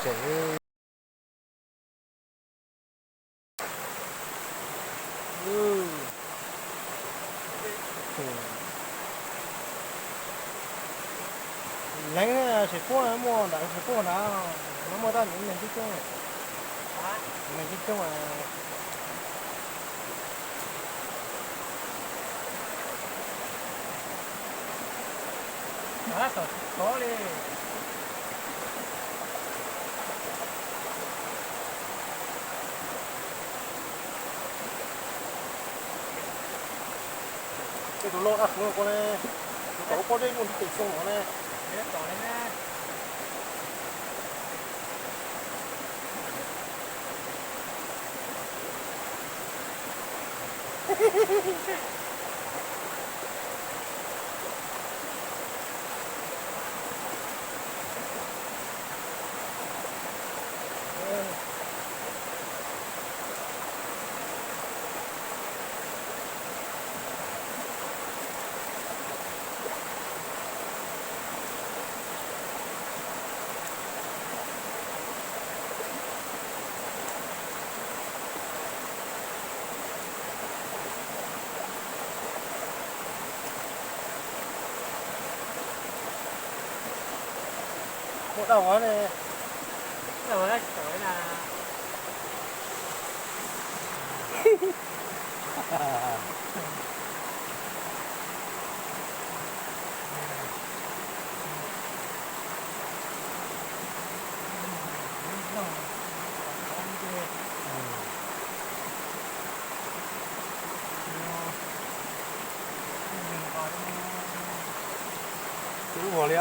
Pom. Leev, tsis puab muaj ntawd, tsis puab ntawd, no muaj tab sis neeg coob coob, neeg coob coob. Tom tsis khov li. Tej tus loj dab tsi ko ne, tus tau pob zeb muaj ntsis tes xyoo no ne. Muaj dab vov ne. Dab vov tsis tau na. Ub vog li.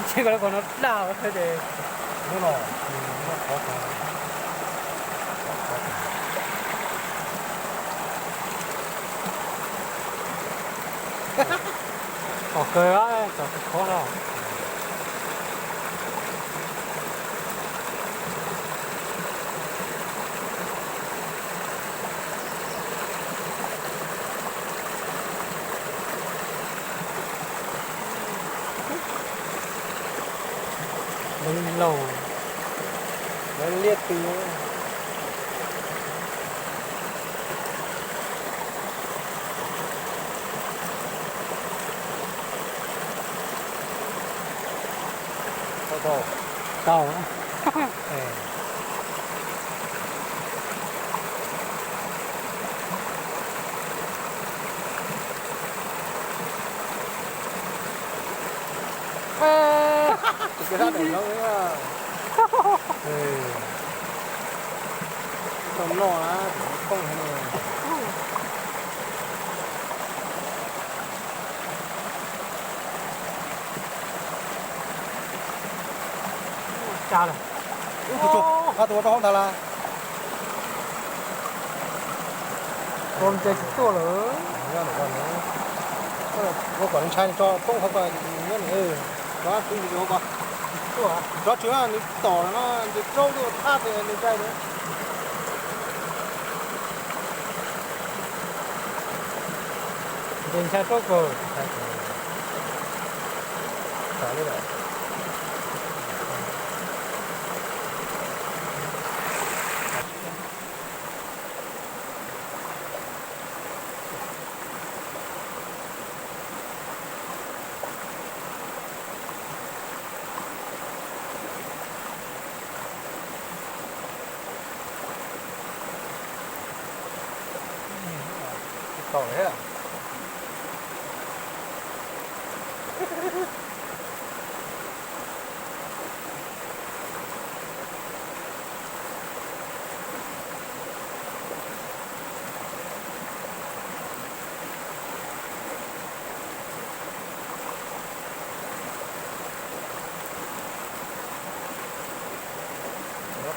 Tsis ko no daj ces hnub no qhov qhov kawg, txog qhov no. Lawv laug, lawv liab tw. Tau, tau. Tus koj sab daim zoov, tau noj na, tus poob heev. Tus, tus rau hauv ntag las. Ua cas tsis tuaj lawm? Ua kom nws ntshai nws tso poob qhov ko nyob nws, rov tswv nws yuav ko. Rov tswv nws tom no nws raub tuaj thab tias nws ntshai nws. Ntes ntshai raub kawg. Tsis tau thiab.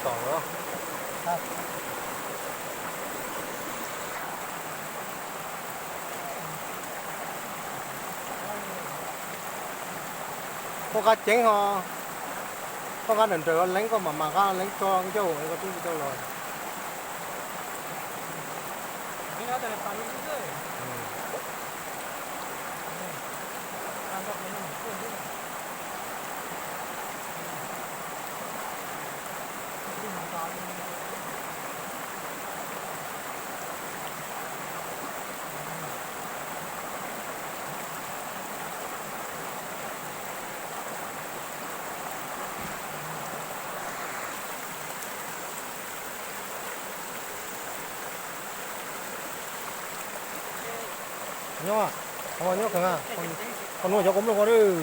Tom lawm. Koj nqa ceev ho, koj nqa nrawm nrawm leev, koj mam mam nqa leev tso ncauj koj twb tsis tau los. Nyob, nyob kawg, qhov nuav cov kua mloj ko lawm.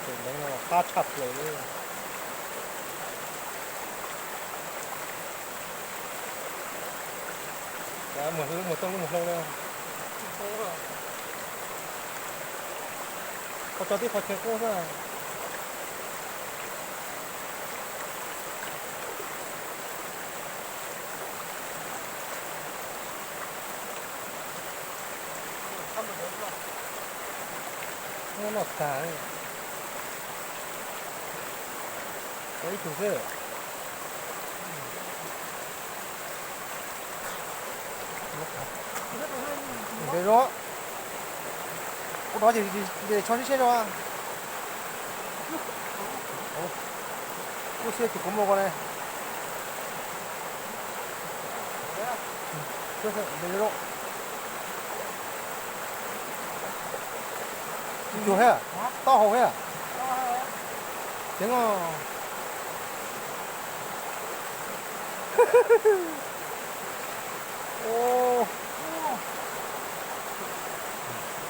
Tus leev no qab tshaj plaws li. Muag lub muag tooj lub muag hlau na. Koj tso tib qho chaw qub xwb. Muab noj tag li. Tau ib tug xwb. Ntev zoo. Ua rov ces tso sib seb zoo. Lub siab tus kuv muaj ko ne. Ntev zoo. Ib tug thiab, taub hau thiab. Ceev os.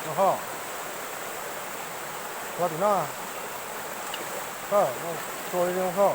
Ua ho, ua tim no, tua li ho.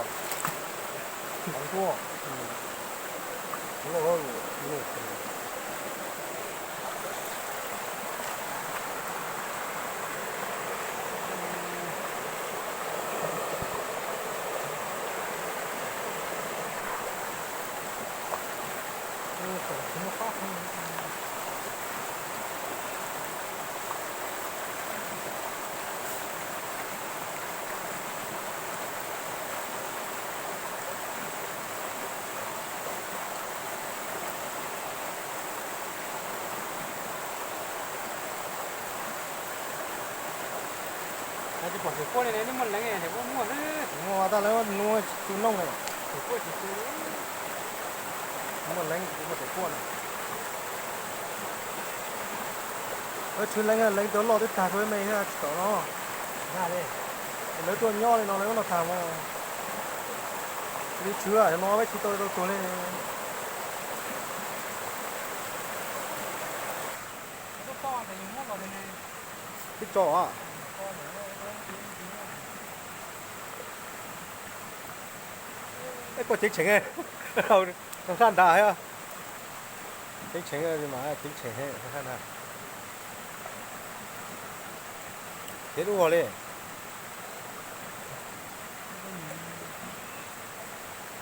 Tsis pom tseem quaj li ne, neb muaj leev es quaj muaj xwb. Muaj tas lawv nuav tsis tu nooj ne. Tseem quaj tsis tu. Muaj leev tsis muaj tseem quaj na. Lawv tshwv leev, leev cov loj twb tag rau me thiab tsis tom no. Lawv tuaj nyob li no lawv muab noj tag mas. Li tshwv no peb tsis tau tau tuag li. Twb tso. Peb koj ceev tsheej, nqaj nrad, ceev tsheej mas ceev tsheej, nqaj nrad. Kev dub vog li.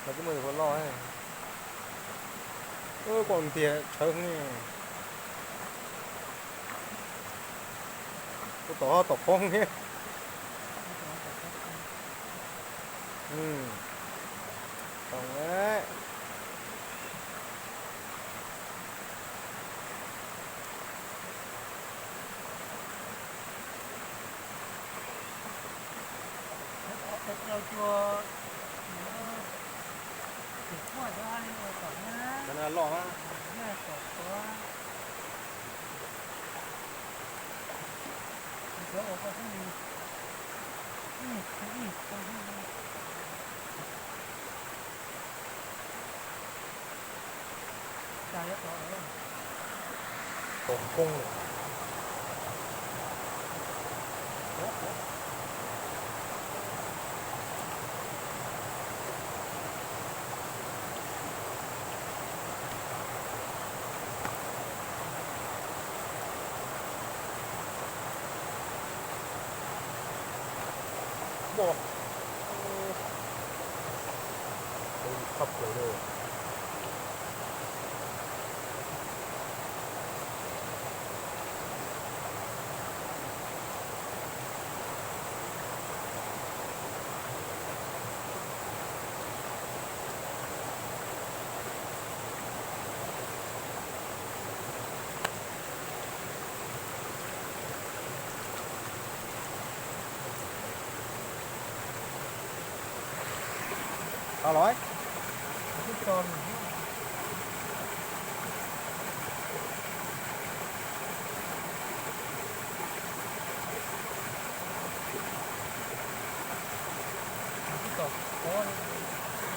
Lawv twb muaj tus loj, koj ntiag tshawv ne. Kuv tom tom poob thiab. Tau. Cov no loj na. Tom poob. Tshaj plaws li. Tau los.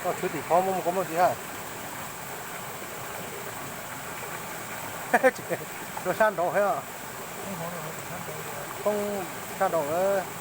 Koj tshwv tim phov muaj muaj kua muaj txiv hab. Rau sab nraud thiab. Poob sab nraud lawm.